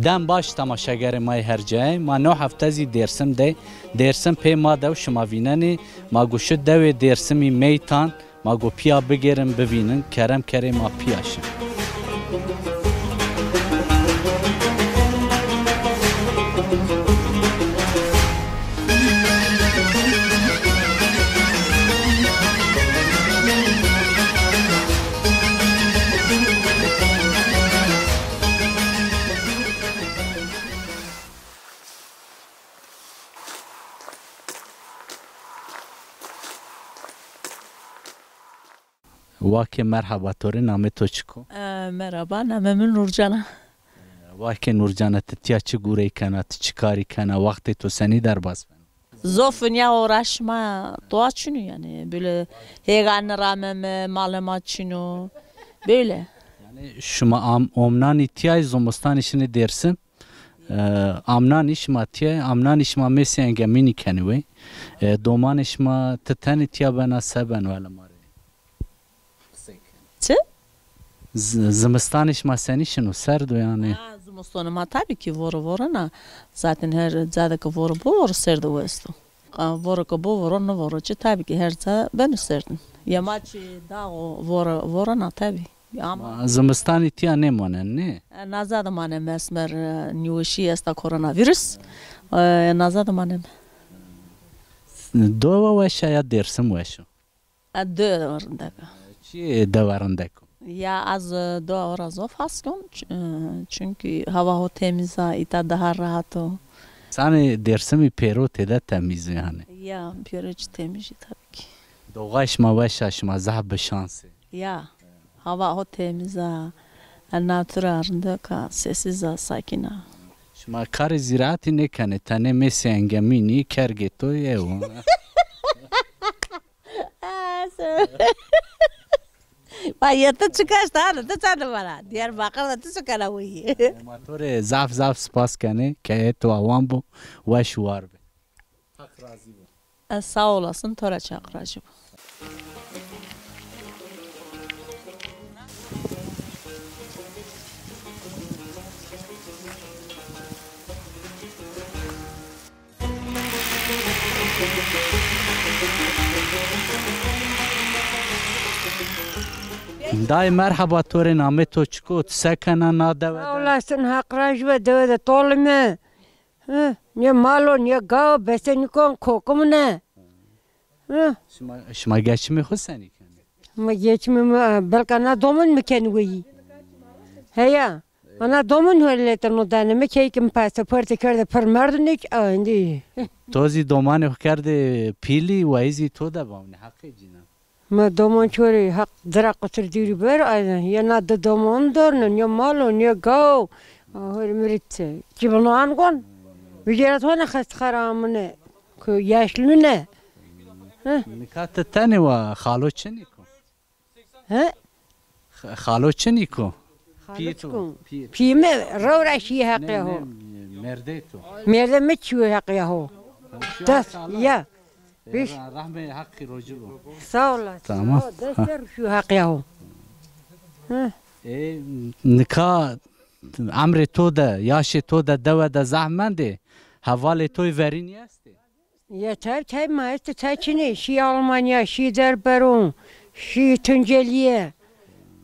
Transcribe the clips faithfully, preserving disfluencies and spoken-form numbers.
Dem baş temaşegerê ma yê her cayê. Ma no hefte zî Dêrsim de. Dêrsim pê ma dew şima vînenê. Ma go şu dewê Dêrsimî meytan. Ma go pîya bigêrin, bivînin. Kerem kerê ma pîya şin. Wake merheba to rê, namê to çik o? E, merhaba, namê mi Nurcan a. Wake Nurcan a, ti tîya çi gurey kena, ti çi karî kena, wextê to senî derbas beno? Zof nîya uğraşma, doğa çin o yanî, böyle hêga nirameme, malê ma çin o, böyle. Yanî şima am-, omnanî tîyay, zomistanî şinê Dêrsim? E, amnanî şima tîya, amnanî şima mêsê engemînî kenî wey. E, domanê şima ti tenê tîya bena, se beno hele ma rê? Çi? Z-, zimistanê şima senî şino, serd o yanî? Ha, zimistonê ma tabii ki vore vorena. Zaten her ca de ke vore bivore serd o esto. Ha, vore ke bivore nivore çi, tabii ki her ca beno serdin. Ya ma çi dax o, vore vorena tabii. Ama ma zimistanî tîya nêmanen, nê? E, naza de manen, mesmer, e, nîweşî esta koronavîrus. E, naza de manen. Dewa weş a ya Dêrsim weş o? E, dewa rindek a. Çi dewa rindek o? Ya ez, e, dewa ra zof hes kon. Ç-, e, çünkü hava ho temiz a, îta daha rahat o. Sanê Dêrsimî pêro têde temiz o yanî? Ya, pêro çi temiz ê tabii ki. Doxay şima weş a, şima zaf bi şans ê. Ya, hava ho temiz a, natura rindek a, sessiz a, sakin a. Şima karê zîraetî nêkenê, tenê mêsê engemînî, kergê to yew o. Ma yê ti çik eşt hanî, ti çend vana? Diyarbakir de ti çi kena weyî? Ma to rê zaf zaf spas kenê, keyê to awan bo, weş û war bê. Heq razî bo. E, sağ olasın, to ra çi Heq razî bo. Dayê merheba, to rê, namê to çik o? Ti se kena na dewe de? Sağ olasın, Heq razî bo, dewe de tolime. Hı, ne mal o, ne gaw, bese nîkon, kokim ne. Hı. Şima, şima geçimê xo senî kenê? Ma geçimê mi, belka na domon mi kenî weyî. Heya. Ana domon ho lete no dane mi, key ki mi pasaportê kerde pir merdunêk, a, êndî. To zî domanê xo kerde pîlî, wayî zî to de bamnê, heqê cîna. Mi domon çorî, heq dira qutir dûrî ber, aynen. Ya na di domon dornin, ya mal o, ya gaw. A, hori mirit. Cibino an gon. Vijera to ne xestixar amine. Ku yaşlı ne. Heh. Nika ti tenê wa, xalo çinî ko? He? X-, xalo çinî ko? Xalo çik o? Pî mi rew ra şî heqîya ho. Merdê to. Merdê mi çîyo heqîya ho. Des, ya. Rehmê Heqî rocî bo. Sağ olasın. Tamam. Des ser şîyo heqîya ho. Hı. E, nika emrê to de, yaşê to de, dewe de zaf mendê. Hevalê to yê verînî estê? Ya tabi, tabi, ma esto, tabi çinê. Şî Almanya, şî Derberon, şî Tuncelîye.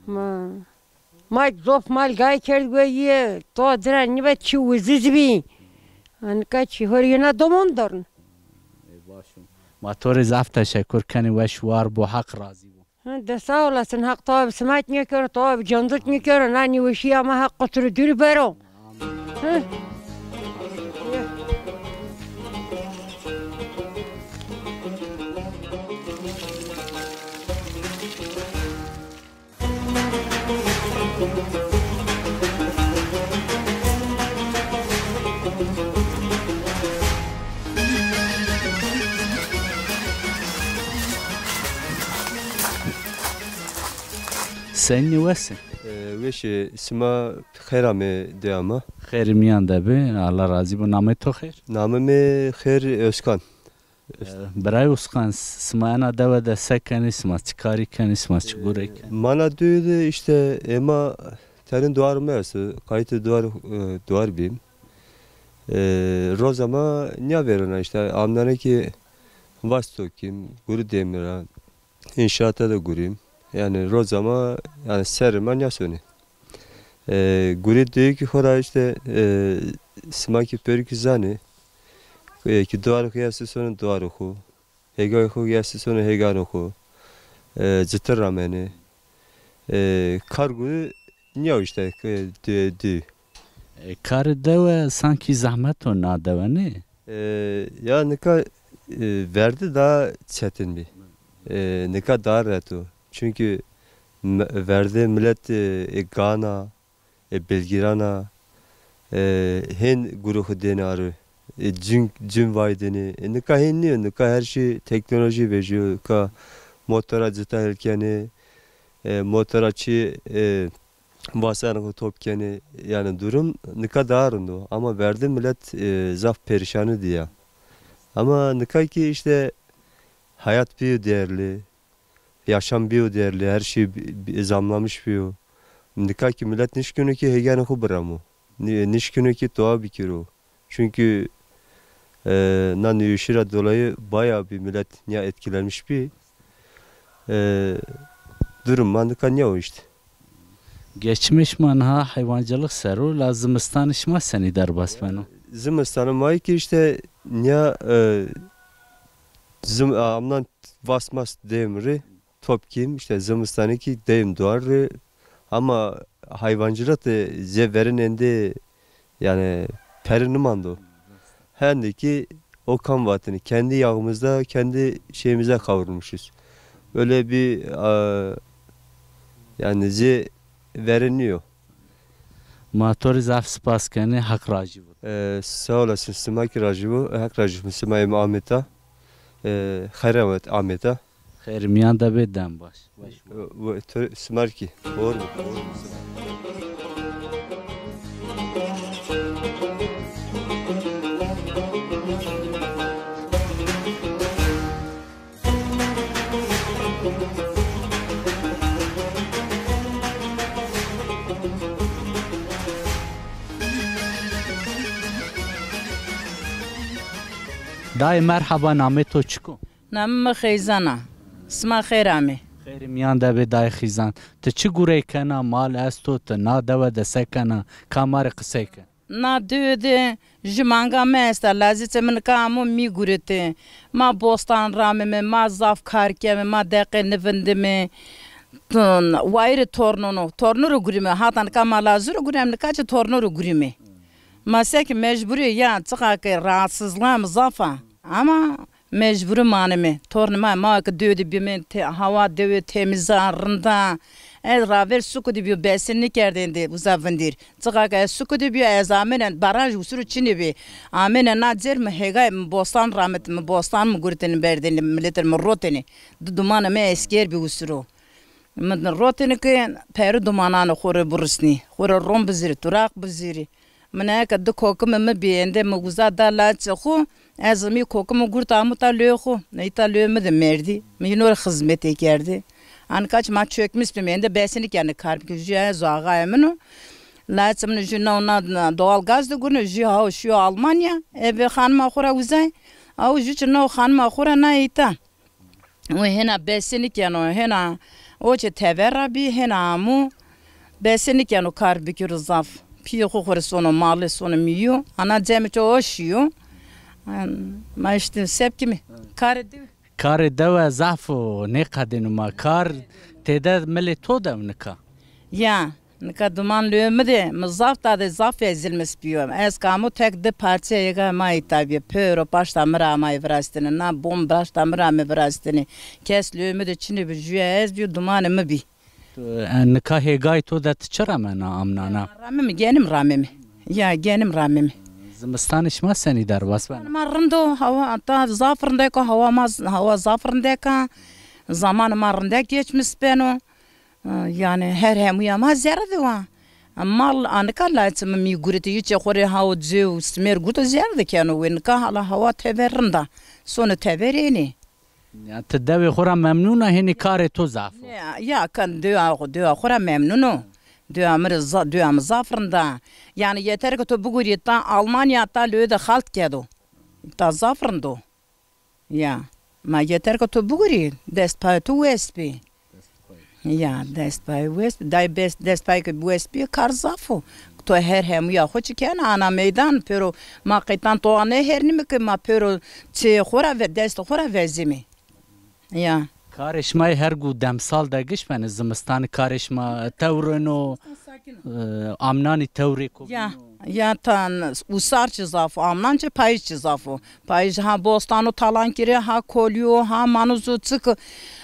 Ma, ma zof mal gay kerd weyîye. To dira nîbet çi uziz bî. Anika çi hor yena domon dorn. Ê, baş o. Ma to rê zaf teşekur kenê, weş war bo, Heq razî bo. Hı, de sağ olasın, Heq to bi simat nêkero, to bi cendit nêkero, na nîweşîya ma Heq qutirî dûrî bero. Hı. Senî wes ê? E, weş ê, sima xêr amê dewa ma. Xêrî mîyan de bê, Allah razî bo. Namê to xêr? Namê mi Xêr Özkan. E, birayê Özkan, sima ena dewe de se kenî, sima çi karî kenî, sima çi gurey kenî? Ma na dewe de îşte ema terin duar mi esto, qayîtê duar, e, duar bîm. E, roza ma nîya verena îşte, amnane ki vas tokîm, gurî demî ra, înşaata de gurîm. Yanî roza ma, yanî serê ma nîya sonê. E, gurî duyê ki xo ra îşte, e, sima ki pêro ki zanê, e, ki duarê xo esto sonê duarê xo. Hêgayê xo yê esto sonê hêganê xo. E, citir ramenê. E, kar gurî nîya îşte, e, dü, dü. E, karê dewe sankî zehmet o na dewe, nê? E, ya nika, e, verdî daha çetin bî. E, nika daha rehet o. Çunkî me-, verdî milet, e, e, gana, e, bilgîran a, e, hên gurê xo dêne arê, e, cin, cin vay dêne. E, nika hên nîyo, nika her şey teknolojî vejîyo, nika motora cita hel kenê, e, motora çi, e, vasenê xo top kenê. Yanî durum nika daha rind o. Ama verdî milet, e, zaf perîşanî dîya. Ama nika ki îşte hayat bîyo değerli, yaşam bîyo değerli, her şey bi-, bi-, zamlamiş bîyo. Nika ki milet nişkîno ki hêganê xo biremo. Ni-, nişkîno ki toa bikiro. Çunkî, e, na nêweşî ra dolayı bayağı bir millet nîya etkilenmiş bî. E, durum ma nika nîya o îşte. Geçmiş ma niha heywancılık ser o, la zimistanê şima senî derbas beno? Zimistanê ma ki îşte nîya, e, zim-, amnan vas mas dêyim rê, top kîm, îşte zimistanî kî dêyim duar rê. Ama hayvancılık de zê verên endî, yanî peri nimando. Hendî ki o kam vatêne, kendi yağımızda, kendi şeyimize kavrulmuşuz. Öyle bir, e, yanî zê verên nîyo. Ma to rê zaf spas kenê, Heq rajî bo. E, sağ olasın, sima kî rajî bo. Heq rajî bo, sima êm ameta. E, xeyr amet ameta. Xeyr mîyan de bê, dem baş. Weş bo. E, e, to, sima rê kî. Uğur bo. Dayê merheba, namê to çik o? Namê mi Xeyzan a. Sima xeyr amê. Xeyrê mîyan de bê dayê Xîzan. Ti çi gurey kena, mal esto, ti na dewe de se kena? Ka ma rê qisey ke. Na dewe de ju manga mi esta, lazê çê mi nika amo mî gurite. Ma bostan ramime, ma zaf kar keme, ma deqe nivindime. Tun, wayirê tornon o. Torno ro gurime. Hata nika ma lazû ro gurem, nika çi torno ro gurime. Ma seke mecburî ya, çiqa ke rahatsızlığa mi zaf a. Ama mecburî manime. Tornê ma, ma ke dewe de bîme, te-, hawa dewe temiz a, rind a. Ez raver suku de bîyo, besin nêkerdên de uza vindir. Çiqa ke ez suku de bîyo, ez amêne baraj usuru çinê bî. Amêne na cêr mi hêgay, mi bostan ramit, mi bostan mi gurtêne berdêne, miletê mi rotêne. Di dumanê mi esker bî usuru. Mi rotêne ke peri dumananê xo rê birusnî. Xo rê ron bizirî, turaq bizirî. Mi neke di kokimê mi bî, êndê mi uza da laçê xo, ez mi kokimê gurta amo ta lewê xo. Îta lewê mi de merdî. Mi yîno rê xizmetê kerdî. Anika çi ma çökmüş bîme, êndê besinî kenê kar bikî. Jü ez o, axayê min o. Laçê min o, jü na, na doğal gaz de gurno, jü haw şîyo Almanya. Ebe xanima xo ra uzay. Aw jü çi na xanima xo ra na îta. O hêna besenî keno, hêna o çi tever ra bî, hêna amo. Besenî keno kar bikiro zaf. Pîyê xo xo rê sono, malê sono mîyo. Ana cemê ço o şîyo. Ma îşte se bikîme. Karê dewe. Karê dewe zaf o, nêqedêno ma. Kar têde milê to de nika. Ya. Nika duman lewê mi de, mi zaf ta de zaf ezilmis bîyo. Ez kamo tek di parçe hêga ma îta bîyo. Pêro paşta mi ra amay virastene. Na bom paşta mi ra mi virastene. Kes lewê mi de çinê bi, jüye ez bîyo, dumanê mi bî. E, nika hêgay to de ti çi remena amnana? Ramimi, genim ramimi. Ya, genim ramimi. Zimistanê şima senî derbas bena? Ma rind o, hawa ta zaf rindek o, hawa ma, hawa zaf rindek a. Zamanê ma rindek geçmis beno. Yanî her hemûya ma zerre de wa. Mal anika laçê mi mî gurite, yû çê xo rê hawo cê û simêr gurto zerre de keno wê. Nika hala hawa tever rind a. Sono tever ênê. Ya ti dewê xo ra memnun a, hênî karê to zaf o? Ya, ya kan dewa xo, dewa xo ra memnun o. Dünya mi rê za-, dünya mi zaf rind a. Yani yeter ki tu bigurî ta Almanya ta lüye de xalt kedo. Ta zaf rind o. Ya. Ma yeter ki tu bigurî, dest payê tu wes bî. Ya, dest payê wes bî. Day bes-, dest payê ki wes bî, kar zaf o. Tu her hemûya xo çi kena, ana meydan, pêro ma qeytan towa nêhernîme ki ma pêro çê xo ra ve-, dest xo ra vezîme. Ya. Karê şima yê her gu demsal de giş benê, zimistanî karê şima tewr êno, e, amnanî tewrêko bîno? Ya, ya tan usar çi zaf o, amnan çi payîz çi zaf o. Payîz ha bostan o talan kirê, ha kolî yo, ha manuz o çik,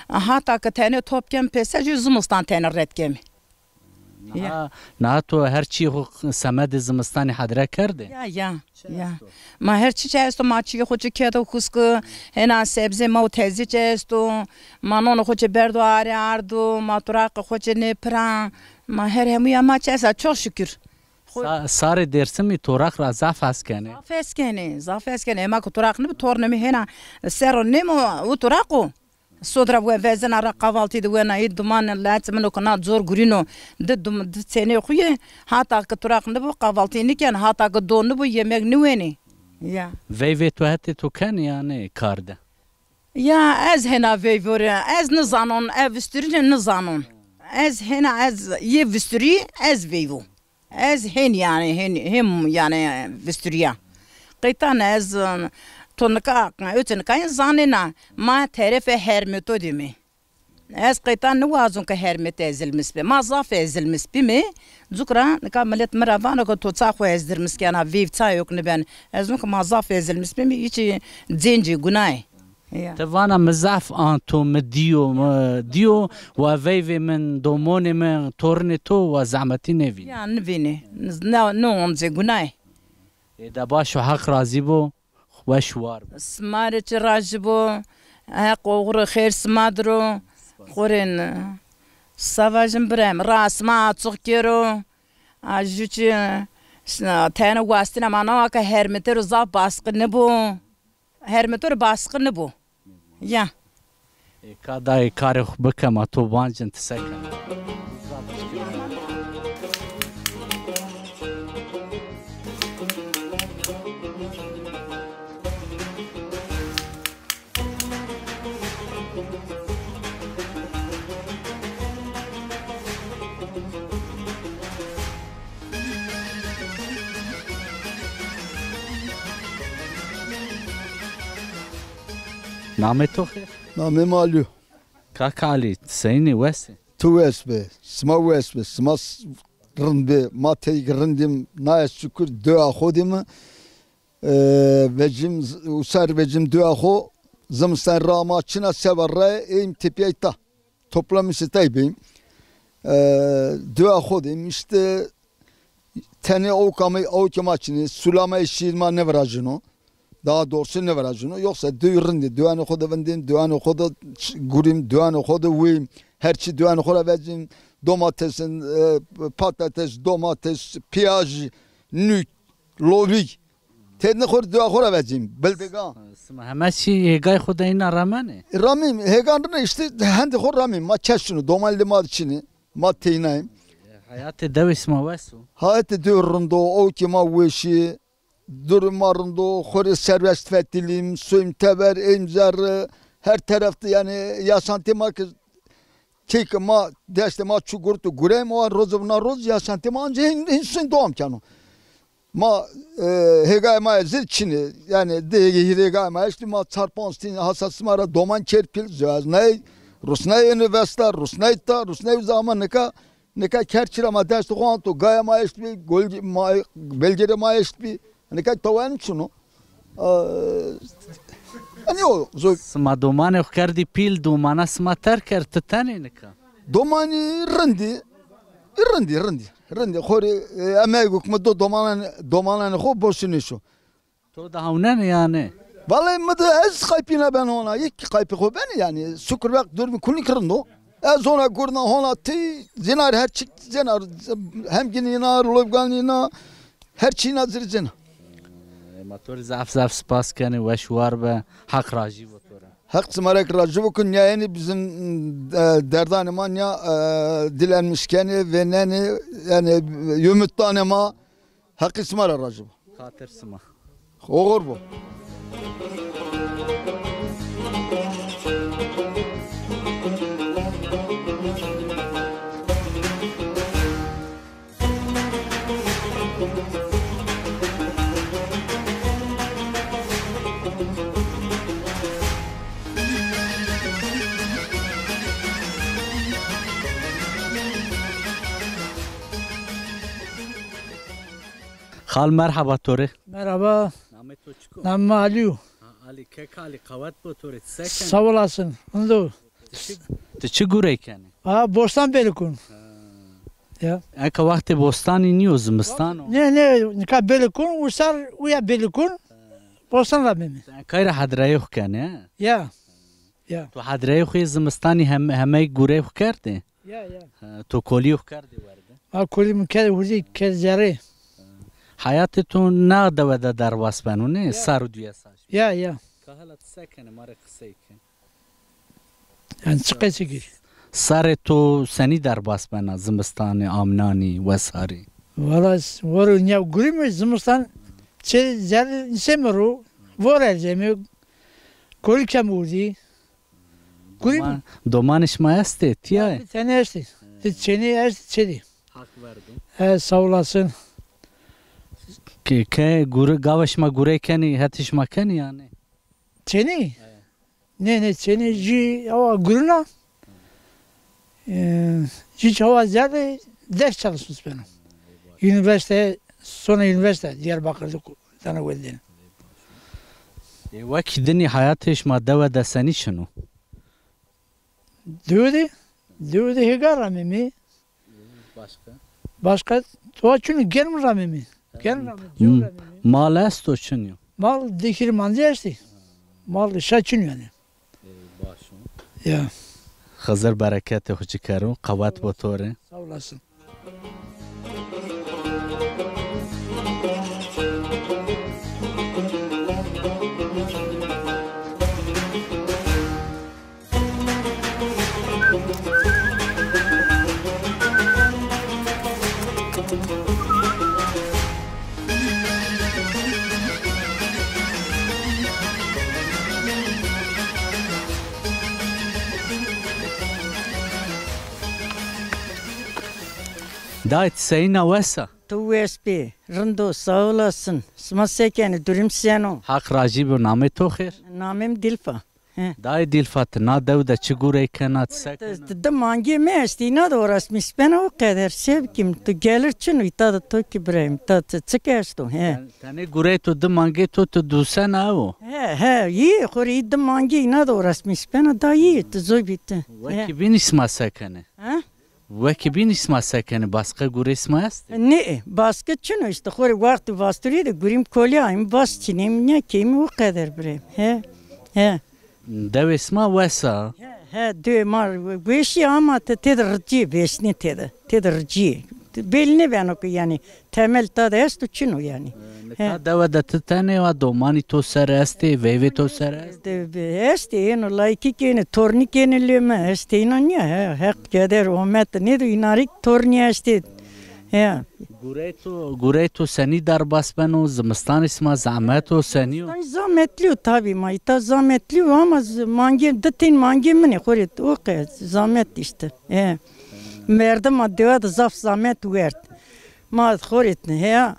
hata ke tenê top kem pêser jî zimistan tenê red kemê. Ya. Niha, niha to her çî xo semedê zimistanî hedre kerdê? Ya, ya, ya. Ma her çî çi esto, ma çîyê xo çi kedo xuski, hêna sebzê ma û tezî çi esto, ma nonê xo çi berdo arê ardo, ma turaqê xo çi nêpiran, ma her hemûya ma çi esta, çok şükür. Xo- Sa-, sarê Dêrsimî toraq ra zaf hes kenê. Zaf hes kenê, zaf hes kenê. Ema ke toraq nibi, tornê mi hêna serro nêmo u toraq o. Sod ra we vezena ra qavaltî de wena, ê duman, leçê min o ke na cor gurîno, di dum-, di çênê xo yê, hata ke turaq nibo qavaltî nîken, hata ke do nibo yemek nîwenê. Ya. Veyvê to hetê to kenê ya nê kar de? Ya, ez hêna veyvo rê, ez nizanon, ez visturîne nizanon. Ez hêna, ez yê visturî, ez veyvo. Ez hên, yanî hên, hêm, yanî visturîya. Qeytan ez, to nika, öte nika zanêna, ma terefê Hermeto de me. Ez qeytan niwazon ke Hermet ezilmis be. Ma zaf ezilmis bîme. Cuk ra nika milet mi ra vano ke to ça xo ezdirmis kena, veyv ça yok niben. Ez vun ke ma zaf ezilmis bîme, hiç cêncî gunay. Ya. Ti vana mi zaf anto, mi dîyo, mi dîyo, wa veyvê min, domonê min, tornê to wa zehmetî nêvînê. Ya nivînê. Ne, ne oncê gunay. Ê de baş o, Heq razî bo, weş war bo. Sima rê çi razî bo, Heq oxir û xêr sima dir o. Xo rê n-, sava jin birem, ra sima açiq kero. A jû çi, s-, tene wastine ma nawa ke Hermetê ro zaf baskı nibo. Hermeto rê baskı nibo. Ya. Ê, ka dayê karê xo bike, ma to vancin ti se kena. Namê to xêr? Namê mi Alî yo. Kaka Alî, ti seyîn ê, wes ê? Ti wes be, sima wes be, sima s-, rind be, ma teyk rind îm, naye şukur, dewa xo de mi, e, vecîm z-, usar vecîm dewa xo, zimistan ra ma çina seba raye, êyim tepîyay ta. Toplamî sitay bî. E, dewa xo de îm, îşte tenê awka ma, awkê ma çinê, sula ma, eşîr ma nêvirajîno. Daha doğrusu nêvirajîno. Yoksa dew rind ê, dewanê xo de vindîm, dewanê xo de ç-, gurîm, dewanê xo de wîm. Her çî dewanê xo ra vecîm. Domatesin, e, patates, domates, piyaj, nûk, lobîk. Têdne xo rê dewa xo ra vecîm. Bildigan. Sima heme çî hêgay xo de îna ramenê? Ramîm, hêgan rine îşte hendê xo ramîm. Ma kes çin o, domanî de ma de çin ê. Ma teyna yîm. Heyatê dewê sima wes o? Heyatê dew rind o, awkê ma weş ê, durê ma rind o, xo rê serbest fetelîm, soyîm teber, êyim zerre, her teref de yanî yaşantê ma ke Keyke ma, deştê ma çu gurtu gurem, o rozo na roz yaşantê ma ancî hin, hin sin dewam keno. Ma, e, hêgayê ma zî çin ê. Yanî di hêgê hîrê hêgayê ma eştî, ma çar panc tîn hasa sima ra doman kerd pîl, zewecnay, rusnay unîversîta, rusnay ta, rusnay uza, ama nika, nika kerçî ra ma deştê xo anto, gaya ma eştbî, golgî ma, belgîrê ma eştbî. Nika tawen çin o. Aa, hani o, zo- Sima domanê xo kerdî pîl, domana sima terk kerd, ti tenê nika? Domanî rindî, rindî, rindî, rindî. Xo rê, e, emeguk mi do domanan, domananê xo boşî nêşo. To de hawnenê yanî? Vallahi mi de ez qaypîna ben ona, yek qaypê xo benî yanî. Şukur bek durumî kulîk rind o. Ez hona gurna hona tî, zînar her çik zînar, hem ginîna, lobgan îna, her çî îna zir zîna. E, ma to rê zaf zaf spas kenê, weş war be, Heq rajî bo to ra. Heq sima ra ki racî bikun, ya yenî bizim, e, derdanê ma nîya, e, dilenmiş kenê, vênenê, yanî yumit danê ma. Heqî sima ra racî bo. Xatir sima. Oxir bo. Xal, merheba to rê. Merhaba. Namê to çik o? Namê mi Alî yo. Ha, Alî, kek Alî, qewet bo to rê. Ti se kenê? Sağ olasın. Rind o. Ti çi, ti çi gurey kenê? Ha, bostan belî kun. Ha. Ya. Eka wextê bostanî nîyo, zimistan o. Ne, ne, nika belî kun, usar uya belî kun. Bostan ra mîmî. Ti kay ra hedreyê xo kenê, he? Ya. Ya. To hedreyê xo yê zimistanî hem-, hemey gurey xo kerdê? Ya, ya. Ha, to kolî xo kerdê werde? Ma kolî mi kerdê hurdî, kerdê zerrê. Heyatê to na dewe de derbas beno, nê? Ya. Sar û duye sar. Ya, ya. Ka hela ti se kenê, ma rê qisey ke. Yanî çi qesî kî? Sarê to senî derbas bena, zimistanî, amnanî, wesarî? Wala, wero nîya gurîme zimistan, çê zerrê niseme ro, vor erzeme, kolî keme urdî. Gurîme. Doman-, domanê şima estê, tîya? Tene estê. Ti çênî estê, çê dî. Haq verdo. E, sağ olasın. Ke, ke gure-, gava şima gurey kenî, hetê şima kenî yanî? Çênî? He. Nê, nê, çênî jî awa gurina. E, jî awa zerrê ders çalışmış beno. Üniversite, sonra üniversite Diyarbakır'da ku-, tane wendene. E, wekî dinî heyatê şima dewe de senî çin o? Dewe de, dewe de hêga ramê mi. Başka? Başka, toa çin o, germ ramê mi. Germ ramê, cû ramê mi. Mal esto, çin yo? Mal dihîrê mancî estî. Mal şa çin yo yanî. Ê, baş o. Ya. Xizir bereketê xo ci kero, qewet bo to rê. Sağ olasın. Dayê, ti seyîn a, wes a? Tu wes bî, rind o, sağ olasın. Sima se kenê, durum sen o? Haq rajî bo, namê to xêr? Namê mi Dilfa. He. Dayê Dilfa, ti na dew de çi gurey kena, ti se kena? Di, di mangê mi estî, îna de orasmîş bena, o qeder. Se bikîm, tu gelir çin o, îta de to kî birayim, îta de çik esto, he. Ten-, tenê gurey to, di mangê to, tu dusena ew o? He, he, yî, xo rê yî di mangê îna de orasmîş bena, da yî, tu zoy bî ti. He. Wekî bînî sima se kenê? He? Wekî bînî sima se kenê, basqe gurê sima estê? Nê, basqe çin o îşte, xo rê wextê vasturî de gurîm kolî, ayîm vas çinîm, nîya keyîm, o qeder birê. He, he. Dewê sima wes a? He, he, dewê ma weşî ama te, têde ricî, vêsnê têde, têde ricî. Belî nêbeno ke yanî temel ta de esto, çin o yanî. He, nika dewe de ti tenê wa, domanî to ser estê, veyvê to ser estê? De, de, estê, êno layikî kenê, tornî kenê lê mi, estê, îna nîya, he, Heq keder omet, nêdo, îna rê tornî estê. He. Gurey to, gurey to senî derbas beno, zimistanê sima zehmet o, senî yo? Zimistan zametlî yo tabî, ma îta zametlî yo ama z-, mangê, di tîn mangê min ê, xo rê o qe zamet îşte. He. Merdima dewa de zaf zamet werd. Ma xo rê, he.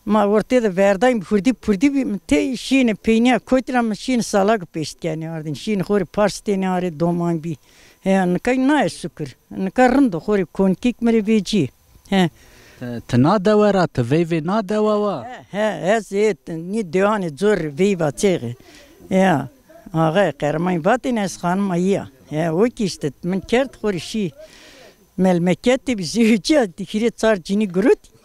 Ma ortê de verdayîm, hurdî purdî bî, mi tey şînê peynîya kotî ra, mi şînê salak pêşt kenê ardîn. Şînê xo rê pars tênê arê, doman bî. Heya, nika nayê şukir. Nika rind o, xo rê konkîk mi rê vecî. He. Ti, ti na dewe ra, ti veyvê na dewa wa? He, he, ez ê, nî dewanê cor rê veyva çêxê. Ya, axayê Qeremayî vatêne ez xanima yî ya. He, o kî îşte min kerd, xo rê şî. Melmeketî bî, zewicîya, di hîrê çar cinî girotî.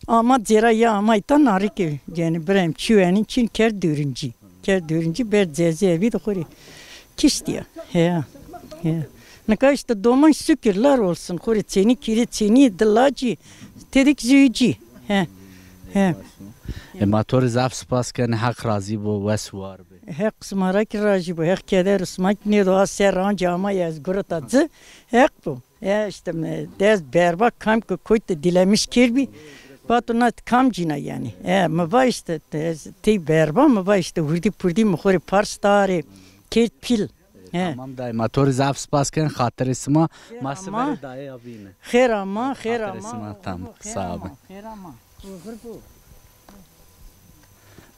Ama cêra ya, ama îta narîke, yanî birayim çî wenî çin kerd dördüncü. Kerd dördüncü, ber cezî evî de xo rê kiştî ya. Heya, heya. Nika îşte doman şukir, lar olsun, xo rê çênî, kîrê çênî, di lacî, têde kî zewicî. He, he. E, ma to rê zaf spas kenê, Heq razî bo, wes war bê. Heq sima ra kî rajî bo, Heq keder û sima kî nêdo, a ser ancî ama ya ez gurita ci, Heq bo. Ya işte mi dest berba kam ki koyt de dilemiş kir bî. Vato na kam cîna yani. E, mi va işte te, tey berba, mi va işte hurdî purdî mi xo rê pars tarê, kerd pîl. He. Tamam dayê, ma to rê zaf spas ken, xatirê sima. Ma siberê dayê ya bîne. Xêr ama, xêr ama. Xatirê sima, tamam. Sağ olun. Xêr ama.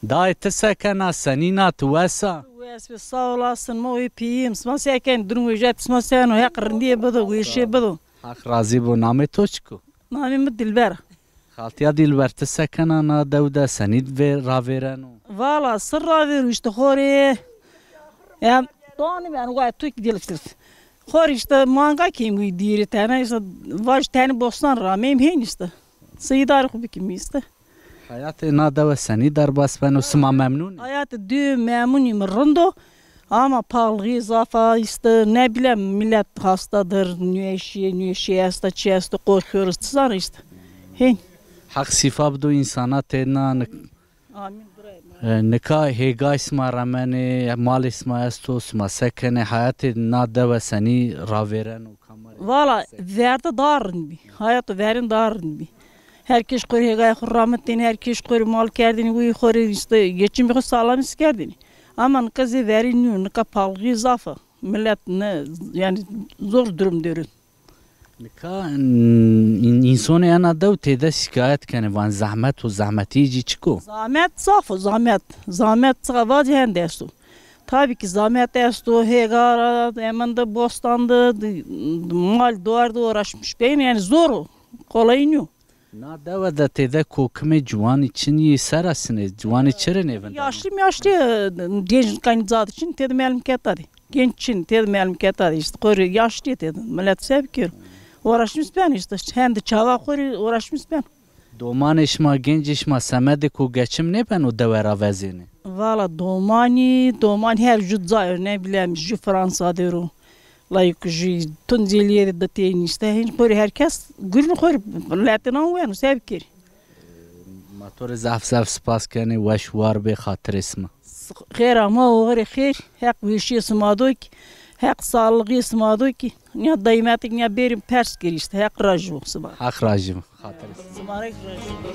Dayê, ti se kena, senîn a, ti wes a? Wes be, sağ olasın, ma wê pîyîm. Sima se kenê, durum wêjet, sima se yeno, Heq rindîye bido, weşîye bido. Heq razî bo. Namê to çik o? Namê mi Dilber. Xaltîya Dilber, ti se kena na dew de, senî vê ravêreno? Vala, sir ravêro işte xo rê. Ya, doğanı ben, vay, tu ki diliştir. Xo rê işte manga kêm wî dîrî tene, işte vaj tenî bostan rameyim hên işte. Seyîdarê xo bikîm işte. Hayatê na dewe senî derbas beno, sima memnun ê? Hayatê dî memnun îme, rind o. Ama pahalixî zaf a, işte ne bileyim, millet hastadır, nüeşiye, nüeşiye esta, çi esta, korkuyoruz, çi zan işte. Hên. Heq şîfa bido însana têna. Amin. E, nika hêgay sima remenê, malê sima esto, sima se kenê, hayatê na dewe senî ravêreno? Vala, verde daha rind bî. Hayat verên daha rind bî. Her kes xo rê hêgayê xo ramitêne, her kes xo rê mal kerdêne, wî xo rê işte geçimê xo sağlam kerdêne. Ama nika zê verî nîyo, nika pahalixî zaf a. Millet ne, yani zor durum dero. Nika, n-, în-, însonê ena dew têde şikayet kenê, van zehmet o, zehmetî cî çik o? Zahmet zaf o, zahmet. Zahmet çiqa vacî hende esto. Tabii ki zahmet esto, hêga ra, hemen de bostan de, de, mal duar de uğraşmış beyne, yani zor o. Kolay nîyo. Na dewe de têde kokimê ciwanî çin yî, sera sinê, ciwanî çi rê nêvindeno? Yaşlı yaşlı, e, genç kanî zat için têde melmketa de. Genç çin têde melmketa de işte. Xo rê yaşlı têde. Millet se bikero. Uğraşmış ben işte. Hem de çava xo rê uğraşmış ben. Domanê şima, gencê şima semedêko geçim nêbeno dewe ra vezêne? Vala domanî, doman her ju cayê, ne bileyim, ju Fransa der o. Layik ju Tuncelîye de tênî işte. Hên xo rê her kes gurîn xo rê letênan weno, se bikerî. Ma to rê zaf zaf spas kenê, weş war bê, xatirê sima. Xêr ama, oxirê xêr, Heq weşîye sima do kî, Heq sağlixîye sima do kî. Nîya dayîmetêk nîya bêrîm pers kerî işte, Heq rajî bo sima. Heq rajî bo, xatirê sima. Sima rê rajî bo.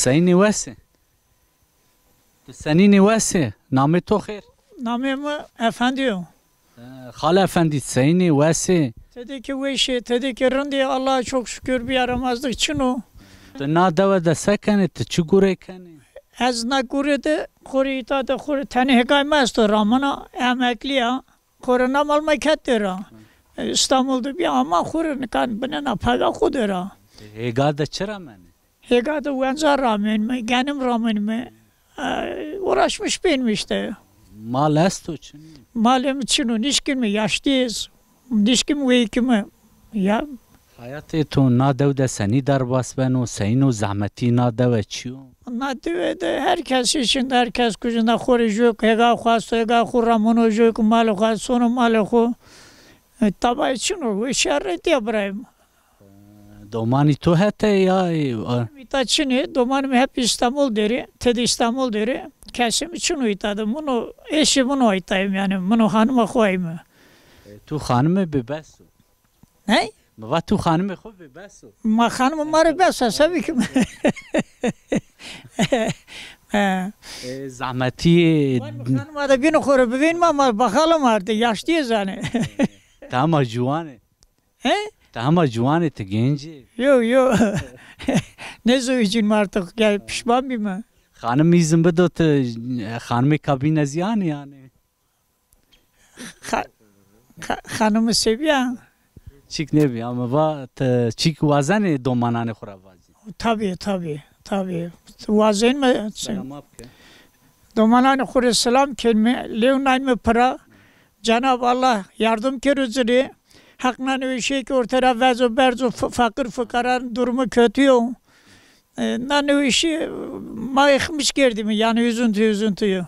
Seyînê wes ê? Ti senîn ê, wes ê? Namê to xêr? Namê mi Efendî yo. E, Xal Efendî, seyîn ê, wes ê? Tedê ki weş ê, tedê ki rind ê, Allah'a çok şükür, bir yaramazlık çin o. Ti na dewe de se kenê, ti çi gure kenê? Ez na gure de xo rê îta de xo rê tenê hêgay mi esto, ramena, emeklî ya. Xo rê na mal ma kerd der a. E, Îstanbul de bîya ama xo rê nika binena pega xo der a. Hêga de çi ramenê? Hêga de wenca ramenîme, genim ramenîme. E, uğraşmış benîme işte. Mal esto, çin o? Malê mi çin o, nişkîn mi, yaşlîyêz. Nişkîm weyîkîme. Ya. Hayatê to na dew de senî derbas beno, seyîn o, zehmetî na dewe çi yo? Na dewe de her kes îşinde, her kes kucinde, xo rê jûk, hêga xo esto, hêga xo rameno, jûk malê xo esto, sono malê xo. E, tabayê çin o, weşîya rê dîya birayê mi. Domanî to hete ya, e, a- Îta çin ê, domanê mi hep Îstanbul der ê, tede Îstanbul der ê. Kesê mi çin o îta de, min û eşê min o îta yîme, yanî min û xanima xo yîme. E, tu xanimê bêbes o? Ney? Mi va tu xanimê xo bêbes o. Ma xanimê ma rê bes a, se bikîme. E, zehmetî yê. Xanima de bîne xo rê bivênîme, ma baxala ma artık, yaşlîyêz yanî. Ti hema ciwan ê. He? Ti hema ciwan ê, ti genc ê. Yo, yo. Nêzewicînîme artık, ya pişman bîme. Xanim îzin bido ti, e, xanimêka bîne zî anî yanî. Xa-, xa-, xanimî se bîya? Çik nêbî, ama va ti çik wazenê domananê xo ra vajî? Tabii, tabii, tabii. Wazenîme. Selama bike. Domananê xo rê selam kenîme, lêw naynîme pira. Cenab Allah yardım kero ci rê. Heq nanê weşîyêkî orte ra vezo berzo, f-, fakir fukaranın durumu kötü yo. E, na nêweşî ma êxmiş kerdîme, yanî üzüntü, üzüntüyü.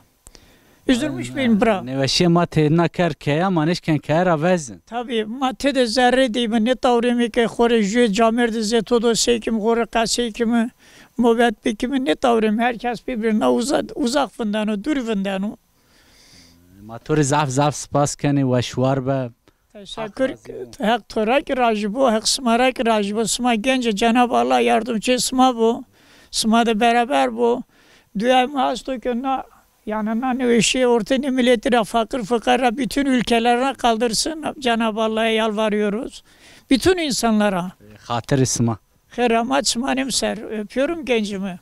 Üzülmüş bîn bira. Nêweşîye ma têna kerd keya, ma nêşken keye ra vezin. Tabii, ma tede zerrê dîme, nêtawrême ke xo rê jüyê camêrdî zê to do sey kîme, xo rê qesey kîme, mobet bikîme, nêtawrême. Her kes birbirine uza-, uzak vindeno, dûr vindeno. Ma to rê zaf zaf spas kenê, weş war be. Teşekkür. Heq razî bo. Heq to ra kî razî bo, Heq sima ra kî razî bo. Sima genc ê, Cenab Allah yardımcı sima bo. Sima de beraber bo. Duayê ma esto ke na, yani na nêweşîye ortenê milletî ra, fakir fuqara, bütün ülkelerine kaldırsın. Cenab Allah'a yalvarıyoruz. Bütün insanlara. Xatirê sima. Xêr ama çimanêm ser. Öpüyorum gencimi.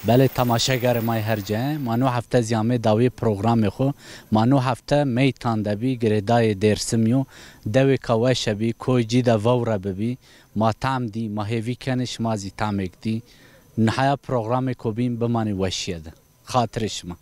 Belê, temaşegerê ma yê her ce, ma no hefte zî amê dawî programê xo. Ma no hefte Meytan de bî, girêdayê Dêrsimî yo. Dewêka weşe bî, koy cî de vewre bibî. Ma tam dî, ma hêvî kenê şima zî tamêk dî. Nihaya programêko bîn, bimanê weşîye de. Xatirê şima.